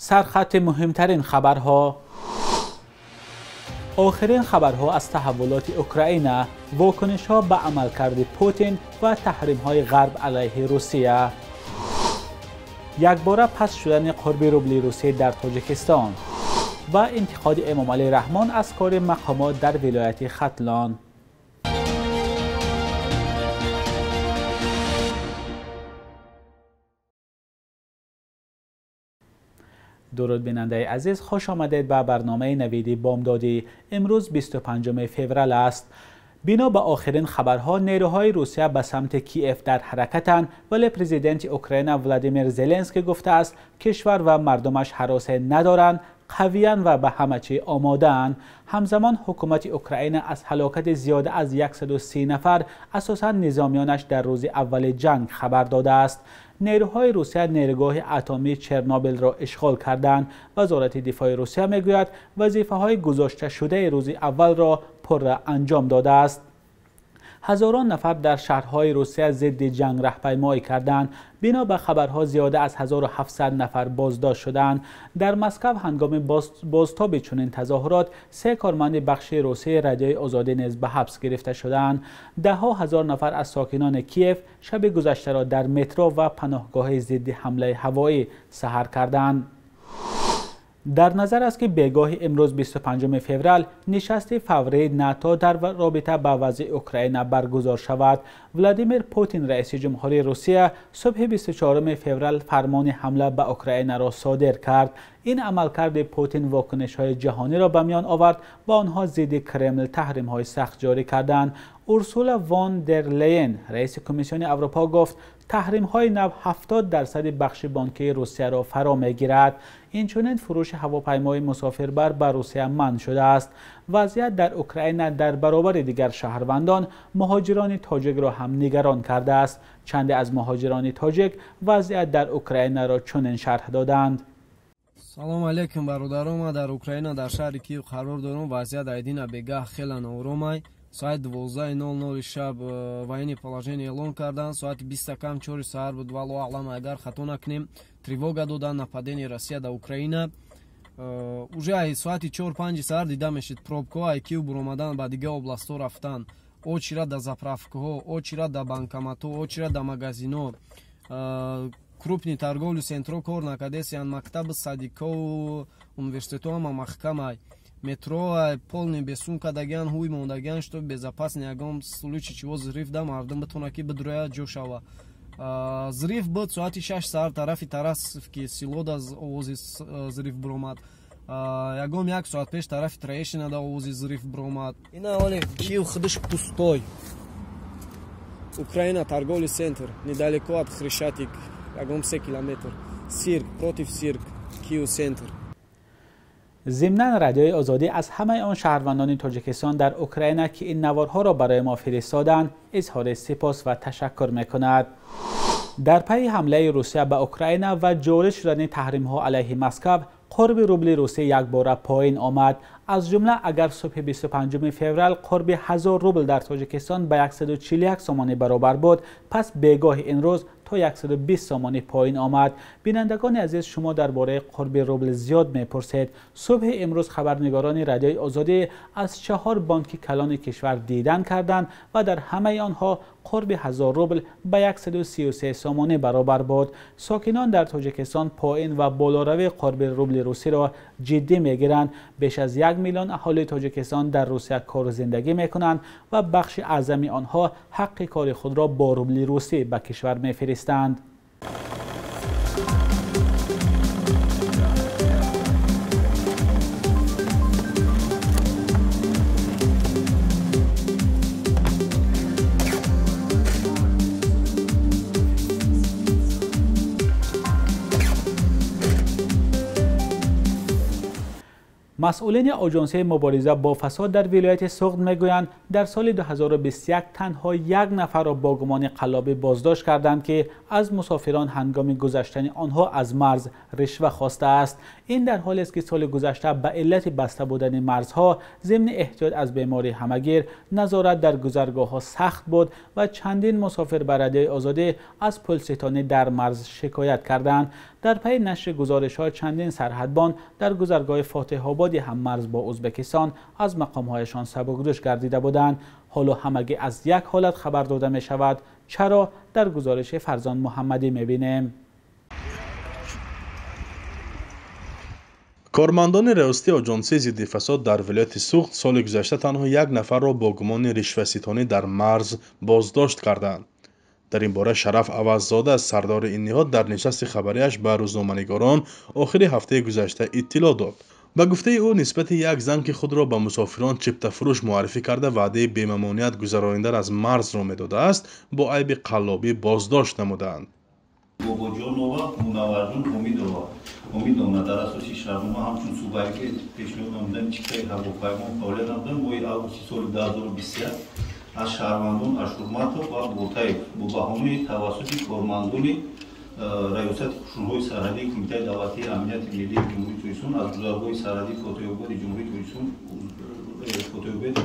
Сархати муҳимтарин хабарҳо. Охирин хабарҳо аз таҳаввулоти Украина, вокунишҳо ба амалкарди Путин ва таҳримҳои Ғарб алайҳи Русия. Якбора паст шудани қурби рубли Русия дар Тоҷикистон ва интиқоди Эмомалӣ Раҳмон аз кори мақомот дар вилояти Хатлон. Дуруд бинандаи азиз, хуш омадед ба барномаи навиди бомдодӣ. Имрӯз 25 феврал аст. Бино ба охирин хабарҳо, нерӯҳои Русия ба самти Киев дар ҳаракатанд, вале президенти Украина Владимир Зеленский гуфтааст, кишвар ва мардумаш ҳаросе надоранд, қавиянд ва ба ҳама чӣ омодаанд. Ҳамзамон ҳукумати Украина аз ҳалокати зиёда аз 130 нафар, асосан низомиёнаш дар рӯзи аввали ҷанг хабар додааст. Нерӯҳои Русия нерӯгоҳи атомии Чернобилро ишғол карданд. Вазорати дифои Русия мегӯяд, вазифаҳои гузошташудаи рӯзи аввалро пурра анҷом додааст. Ҳазорон нафар дар шаҳрҳои Русия зидди ҷанг раҳпаймоӣ карданд. Бино ба хабарҳо зиёда аз 1700 нафар боздошт шуданд. Дар Москва ҳангоми бозтоби чунин тазоҳурот се корманди бахши русии Радиои Озодӣ низ ба ҳабс гирифта шуданд. Даҳҳо ҳазор нафар аз сокинони Киев шаби гузаштаро дар метро ва паноҳгоҳи зидди ҳамлаи ҳавоӣ саҳар карданд. Дар назар аст ки бегоҳи имрӯз 25 феврал нишасти фаврии НАТО дар робита ба вазъи Украина баргузор шавад. Владимир Путин, раиси ҷумҳурии Русия, субҳи 24 феврал фармони ҳамла ба Украинаро содир кард. Ин амалкарди Путин вокунишҳои ҷаҳониро ба миён овард ва онҳо зидди Кремл таҳримҳои сахт ҷорӣ карданд. Урсула вон дер Лейен, раиси Комиссиони Аврупо, гуфт таҳримҳои нав 70% бахши бонкии Русияро фаро мегирад. Инчунин фурӯши ҳавопаймои мусофирбар ба Русия манъ шудааст. Вазъият дар Украина дар баробари дигар шаҳрвандон муҳоҷирони тоҷикро ҳам нигарон кардааст. Чанде аз муҳоҷирони тоҷик вазъият дар Украинаро чунин шарҳ доданд. Салом алейкум, бародарон. Ман дар Украина дар шаҳри Киев қарор дорам. Вазъият айдина бегаҳ хеле ноором. Соати 12:00 шаб военное положение эълон карданд. Соати 3:40 саҳар буд, валлоҳу аълам, агар хато накунем, тревога доданд, нападение Россия да Украина. Уже ай соати 4-5 саҳар дида мешид пробкаҳо ай Киев буромадан ба дигар областҳо рафтан. Очира да заправкаҳо, очира да банкоматҳо, очира да магазинҳо. Крупный торговый центро кор накардесиян, мактаб, садикҳо, университетҳо ҳама маҳкамай. Метро полный бесун кардагиан, ҳуй мондагиан, что безопасный, ягон случай чиво взрыв да мардум битона ки бидроя ҷо шава. Взрыв буд соати 6 саҳар тарафи Тарасовки село да овози взрыв биромад. Ягон як соат пеш тарафи Троещина да овози взрыв биромад. Ина оле Киев худаш пустой. Украина торговый центр, недалеко от Хрещатик, ягон 3 километр. Цирк, против цирк, Киев центр. Зимнан Радиои Озодӣ аз ҳамаи он шаҳрвандони Тоҷикистон дар Украина, ки ин наворҳоро барои мо фиристоданд, изҳори сипос ва ташаккур мекунад. Дар пайи ҳамлаи Русия ба Украина ва ҷорӣ шудани таҳримҳо алайҳи Москва, қурби рубли Русия якбора поин омад. Аз ҷумла агар субҳи 25 феврал қурби 1000 рубл дар Тоҷикистон ба 141 сомонӣ баробар буд, пас бегоҳи ин рӯз то 120 сомонӣ поин омад. Бинандагони азиз, шумо дар бораи қурби рубл зиёд мепурсед. Субҳи имрӯз хабарнигорони Радиои Озодӣ аз 4 бонки калони кишвар дидан карданд ва дар ҳамаи онҳо қурби 1000 рубл ба 133 сомонӣ баробар буд. Сокинон дар Тоҷикистон поин ва болоравии қурби рубли русиро ҷиддӣ мегиранд. Беш аз 1 миллион аҳолии Тоҷикистон дар Русия кору зиндагӣ мекунанд ва бахши аъзами онҳо ҳаққи кори худро бо рубли русӣ ба кишвар мефиристанд. Масъулини Оҷонсии мубориза бо фасод дар вилояти Суғд мегӯянд, дар соли 2021 танҳо як нафарро бо гумони қаллобӣ боздошт карданд, ки аз мусофирон ҳангоми гузаштани онҳо аз марз ришва хостааст. Ин дар ҳолест ки соли гузашта ба иллати баста будани марзҳо зимни эҳтиёт аз бемории ҳамагир назорат дар гузаргоҳҳо сахт буд ва чандин мусофир ба Радиои Озодӣ аз пулситонӣ дар марз шикоят карданд. Дар пайи нашри гузоришҳо чандин сарҳадбон дар гузаргоҳи Фотеҳободи ҳаммарз бо Ӯзбекистон аз мақомҳояшон сабукдӯш гардида буданд. Ҳоло ҳамагӣ аз як ҳолат хабар дода мешавад. Чаро? Дар гузориши Фарзон Муҳаммадӣ мебинем. Кормандони раёсати оҷонсии зидди фасод дар вилояти Суғд соли гузашта танҳо як нафарро бо гумони ришваситонӣ дар марз боздошт карданд. Дар ин бора Шараф Аваззода, сардори ин ниҳод, дар нишасти хабарияш ба рӯзноманигорон охири ҳафтаи гузашта иттилоъ дод. Ба гуфтаи ӯ, нисбати як зан, ки худро ба мусофирон чиптафурӯш муаррифӣ карда, ваъдаи бемамоният гузаронидан аз марзро медодааст, бо айби қаллобӣ боздошт намудаанд. Бобоҷонова Мунавварҷон Омидовна дар асоси шартнома ҳамчун субъекти пешниҳод намудани чиптаи ҳавопаймо фаъолият намуданд. Моҳи августи соли 2021 аз шаҳрвандон Ашурматов ва Болтаев бо баҳонаи тавассути кормандони раёсати қушунҳои сарҳадии Кумитаи давлатии амнияти миллии Ҷумҳурии Тоҷикистон аз гузаргоҳи сарҳадии Фотеҳободи Ҷумҳурии Тоҷикистон Фотеҳобод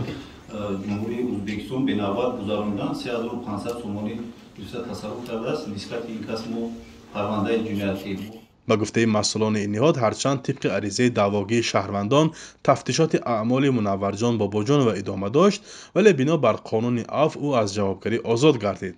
Ҷумҳурии Ӯзбекистон бенавбат гузаронидан 3500 сомонӣ гирифта тасарруф кардааст. Нисбати ин кас мо парвандаи ҷиноятӣ. Ба гуфтаи масъулони ин ниҳод, ҳарчанд тибқи аризаи даъвогии шаҳрвандон тафтишоти аъмоли Мунавварҷон Бобоҷонова идома дошт, вале бино бар қонуни афв ӯ аз ҷавобгарӣ озод гардид.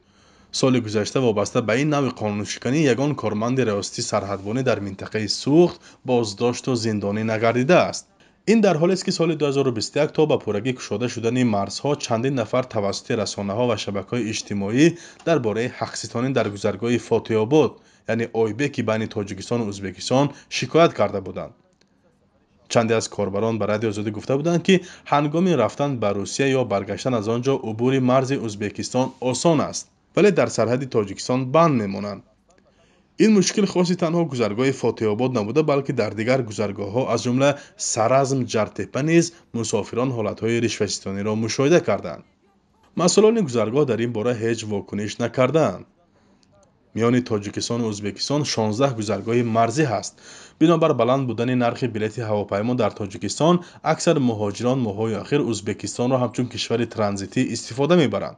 Соли гузашта вобаста ба ин навъи қонуншиканӣ ягон корманди раёсати сарҳадбонӣ дар минтақаи Суғд боздошту зиндонӣ нагардидааст. Ин дар ҳолест, ки соли 2021 то ба пуррагӣ кушода шудани марзҳо чандин нафар тавассути расонаҳо ва шабакаҳои иҷтимоӣ дар бораи ҳақситонӣ дар гузаргоҳи Фотеҳобод, яъне Ойбеки байни Тоҷикистону Ӯзбекистон шикоят карда буданд. Чанде аз корбарон ба Радиои Озодӣ гуфта буданд, ки ҳангоми рафтан ба Русия ё баргаштан аз он ҷо убури марзи Ӯзбекистон осон аст, вале дар сарҳади Тоҷикистон банд мемонанд. Ин мушкил хоси танҳо гузаргоҳи Фотеҳобод набуда, балки дар дигар гузаргоҳҳо аз ҷумла Саразм Ҷартепа низ мусофирон ҳолатҳои ришваситониро мушоҳида карданд. Масъулони гузаргоҳ дар ин бора ҳеҷ вокуниш накардаанд. Миёни Тоҷикистону Ӯзбекистон 16 гузаргоҳи марзӣ ҳаст. Бинобар баланд будани нархи билети ҳавопаймо дар Тоҷикистон, аксар муҳоҷирон моҳҳои охир Ӯзбекистонро ҳамчун кишвари транзитӣ истифода мебаранд.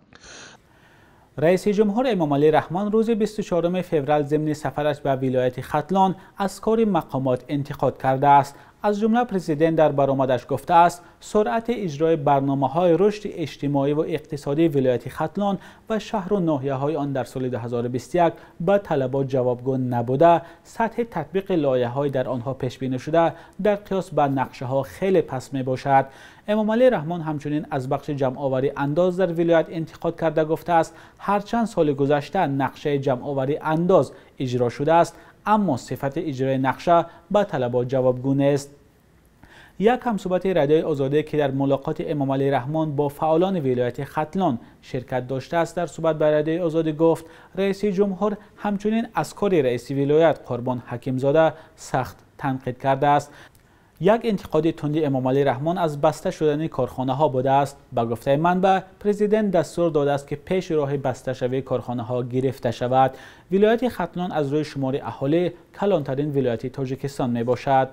Раиси ҷумҳур Эмомалӣ Раҳмон рӯзи 24 феврал зимни сафараш ба вилояти Хатлон аз кори мақомот интиқод кардааст. Аз ҷумла президент дар баромадаш гуфтааст, суръати иҷрои барномаҳои рушди иҷтимоӣ ва иқтисодии вилояти Хатлон ва шаҳру ноҳияҳои он дар соли 2021 ба талабот ҷавобгӯ набуда, сатҳи татбиқи лоиҳаҳои дар онҳо пешбинӣ шуда дар қиёс ба нақшаҳо хеле паст мебошад. Эмомалӣ Раҳмон ҳамчунин аз бахши ҷамъоварии андоз дар вилоят интиқод карда гуфтааст, ҳарчанд соли гузашта нақшаи ҷамъоварии андоз иҷро шудааст, аммо сифати иҷрои нақша ба талабот ҷавобгӯ нест. Як ҳамсӯҳбати Радиои Озодӣ, ки дар мулоқоти Эмомалӣ Раҳмон бо фаъолони вилояти Хатлон ширкат доштааст, дар суҳбат ба Радиои Озодӣ гуфт, раиси ҷумҳур ҳамчунин аз кори раиси вилоят Қурбон Ҳакимзода сахт танқид кардааст. Як интиқоди тунди Эмомалӣ Раҳмон аз баста шудани корхонаҳо будааст. Ба гуфтаи манбаъ, президент дастур додааст, ки пеши роҳи басташавии корхонаҳо гирифта шавад. Вилояти Хатлон аз рӯи шумори аҳолӣ калонтарин вилояти Тоҷикистон мебошад.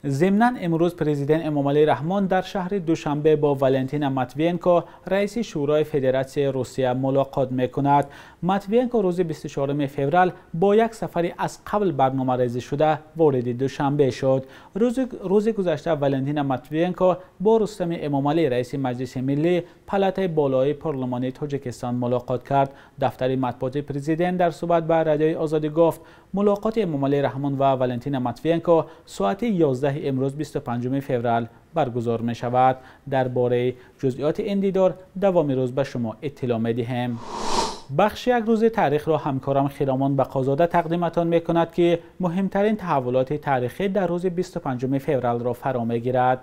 Зимнан имрӯз президент Эмомалӣ Раҳмон дар шаҳри Душанбе бо Валентина Матвиенко, раиси Шӯрои Федератсияи Русия, мулоқот мекунад. Матвиенко рӯзи 24 феврал бо як сафари аз қабл барномарезӣ шуда вориди Душанбе шуд. Рӯзи гузашта Валентина Матвиенко бо Рустами Эмомалӣ, раиси Маҷлиси Миллӣ, палатаи болоии парлумони Тоҷикистон мулоқот кард. Дафтари матбуоти президент дар суҳбат ба Радиои Озодӣ гуфт, мулоқоти Эмомалӣ Раҳмон ва Валентина Матвиенко соати 11 имрӯз 25 феврал баргузор мешавад. Дар бораи ҷузъиёти ин дидор давоми рӯз ба шумо иттилоъ медиҳем. Бахши як рӯзи таърихро ҳамкорам Хиромон Бақозода тақдиматон мекунад, ки муҳимтарин таҳаввулоти таърихӣ дар рӯзи 25 февралро фаро мегирад.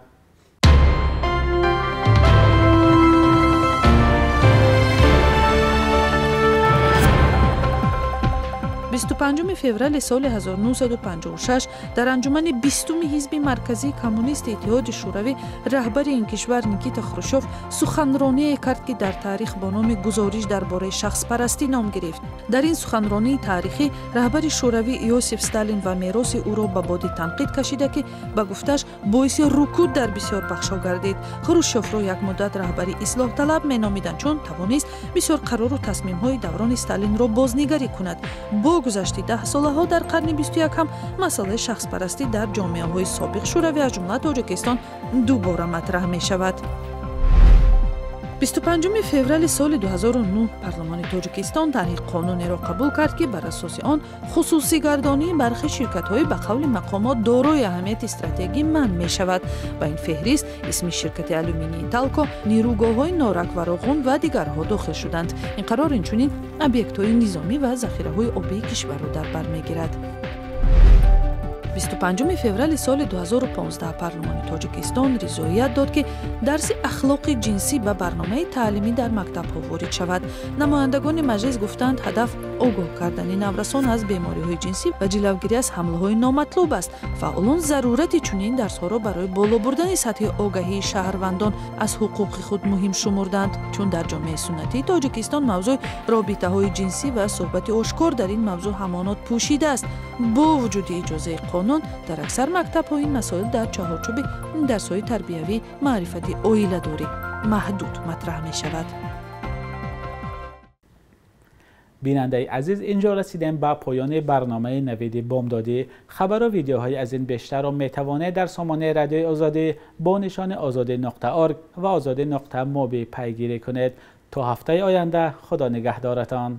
25 феврали соли 1956 дар анҷумани 20-уми ҳизби марказии коммунисти Иттиҳоди Шӯравӣ раҳбари ин кишвар Никита Хрущев суханроние кард, ки дар таърих бо номи гузориш дар бораи шахспарастӣ ном гирифт. Дар ин суханронии таърихӣ раҳбари шӯравӣ Иосиф Сталин ва мероси ӯро ба боди танқид кашида, ки ба гуфташ боиси рукуд дар бисёр бахшҳо гардид. Хрущевро як муддат раҳбари ислоҳталаб меномиданд, чун тавонист бисёр қарору тасмимҳои даврони Сталинро бознигарӣ кунад. Бо Гузашти даҳсолаҳо дар қарни 21 ҳам масъалаи шахспарастӣ дар ҷомеаҳои собиқ Шӯравӣ, аз ҷумла Тоҷикистон, дубора матраҳ мешавад. 25 феврали соли 2009 парлумони Тоҷикистон тарҳи қонунеро қабул кард, ки бар асоси он хусусигардонии бархи ширкатҳои ба қавли мақомот дорои аҳамияти стратегӣ манъ мешавад. Ба ин феҳрист исми ширкати алюминии Талко, нерӯгоҳҳои Норак ва Роғун ва дигарҳо дохил шуданд. Ин қарор инчунин объектҳои низомӣ ва захираҳои обии кишварро дар бар мегирад. 25 феврали соли 2015 парлумони Тоҷикистон ризоият дод, ки дарси ахлоқи ҷинсӣ ба барномаи таълимӣ дар мактабҳо ворид шавад. Намояндагони маҷлис гуфтанд, ҳадаф огоҳ кардани наврасон аз бемориҳои ҷинсӣ ва ҷилавгирӣ аз ҳамлаҳои номатлуб аст. Фаъолон зарурати чунин дарсҳоро барои боло бурдани сатҳи огаҳии шаҳрвандон аз ҳуқуқи худ муҳим шумурданд, чун дар ҷомеаи суннатии Тоҷикистон мавзӯи робитаҳои ҷинсӣ ва суҳбати ошкор дар ин мавзӯъ ҳамонот пӯшида аст. Бо вуҷуди иҷозаи қонун, дар аксар мактабҳо ин масоил дар чаҳорчӯби дарсҳои тарбиявӣ маърифати оиладорӣ маҳдуд матраҳ мешавад. Бинандаи азиз, инҷо расидем ба поёни барномаи Навиди Бомдодӣ. Хабар ва видеоҳои аз ин бештарро метавонед дар сомонаи Радиои Озодӣ бо нишони ozodi.org ва ozodi.mobi пайгирӣ кунед. То ҳафтаи оянда, Худо нигаҳдоратон.